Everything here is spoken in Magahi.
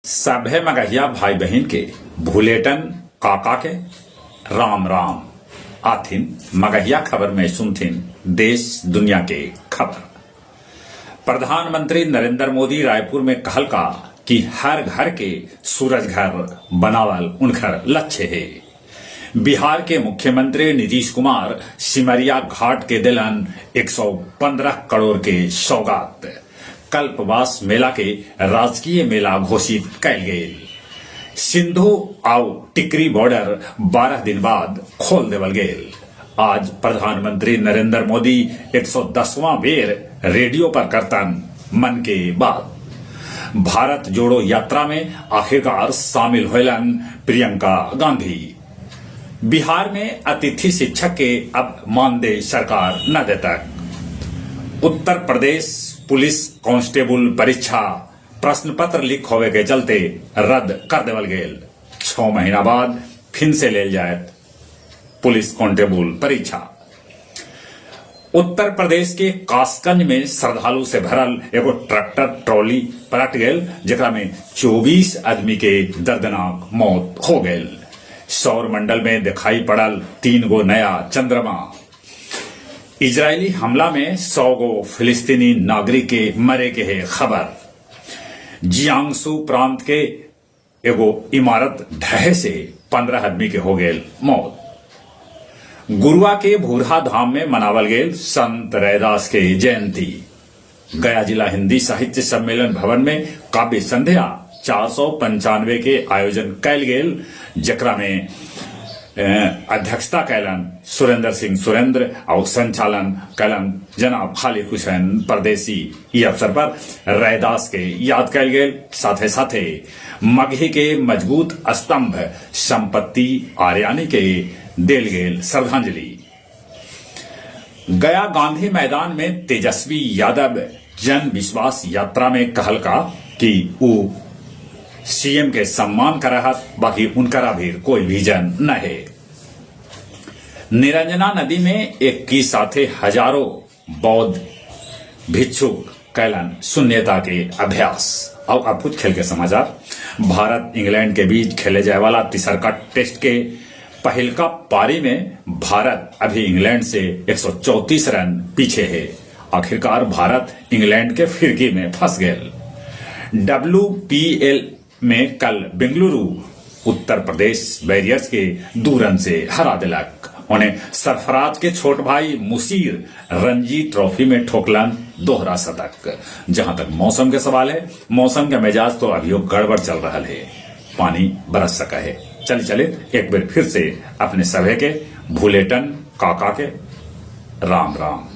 सभे मगहिया भाई बहिन के भुलेटन काका के राम राम। आथिन मगहिया खबर में सुनथिन देश दुनिया के खबर। प्रधानमंत्री नरेंद्र मोदी रायपुर में कहलका कि हर घर के सूरज घर बनावल उनखर लक्ष्य हे। बिहार के मुख्यमंत्री नीतीश कुमार सिमरिया घाट के देलन 115 करोड़ के सौगात। कल्पवास मेला के राजकीय मेला घोषित कैल गेल। सिंधु आउ टिकरी बॉर्डर 12 दिन बाद खोल देवल गेल। आज प्रधानमंत्री नरेंद्र मोदी 110वां बेर रेडियो पर करतन मन के बात। भारत जोड़ो यात्रा में आखिरकार शामिल होयलन प्रियंका गांधी। बिहार में अतिथि शिक्षक के अब मानदेय सरकार न देतक। उत्तर प्रदेश पुलिस कांस्टेबल परीक्षा प्रश्न पत्र लीक होवे के चलते रद्द कर देवल गेल। छह महीना बाद फिन से लेल जायत पुलिस कांस्टेबल परीक्षा। उत्तर प्रदेश के कासगंज में श्रद्धालु से भरल एगो ट्रैक्टर ट्रॉली पलट गेल, जेकरा में 24 आदमी के दर्दनाक मौत हो गेल। सौर मंडल में दिखाई पड़ल तीन गो नया चंद्रमा। इजरायली हमला में 100 गो फिलिस्तीनी नागरिक के मरे के है खबर। जियांगसू प्रांत के एगो इमारत ढहे से 15 आदमी के हो गेल मौत। गुरुआ के भूरहा धाम में मनावल गेल संत रैदास के जयंती। गया जिला हिंदी साहित्य सम्मेलन भवन में काव्य संध्या 495 के आयोजन कैल गेल, जेकरा में अध्यक्षता कैलन सुरेंद्र सिंह सुरेंद्र और संचालन कैलन जनाब खालिद हुसैन परदेसी। ई अवसर पर रैदास के याद कैल गेल, साथे साथे मगही के मजबूत स्तंभ संपत्ति आर्यानी के देल गेल श्रद्धांजलि। गया गांधी मैदान में तेजस्वी यादव जन विश्वास यात्रा में कहलका कि ऊ सीएम के सम्मान करहत, बाकी उनकरा भी कोई विजन न है। निरंजना नदी में एक की साथे हजारों बौद्ध भिक्षुक कैलन शून्यता के अभ्यास। और अब कुछ खेल के समाचार। भारत इंग्लैंड के बीच खेले जाए वाला तीसरका टेस्ट के पहिलका पारी में भारत अभी इंग्लैंड से 134 रन पीछे है। आखिरकार भारत इंग्लैंड के फिरकी में फंस गए। डब्ल्यूपीएल में कल बेंगलुरु उत्तर प्रदेश बैरियर्स के 2 रन से हरा दिलक। उन्हें सरफराज के छोट भाई मुशीर रणजी ट्रॉफी में ठोकलन दोहरा शतक। जहां तक मौसम के सवाल है, मौसम के मिजाज तो अभी गड़बड़ चल रहा है, पानी बरस सका है। चले चले एक बार फिर से अपने सभे के भूलेटन काका के राम राम।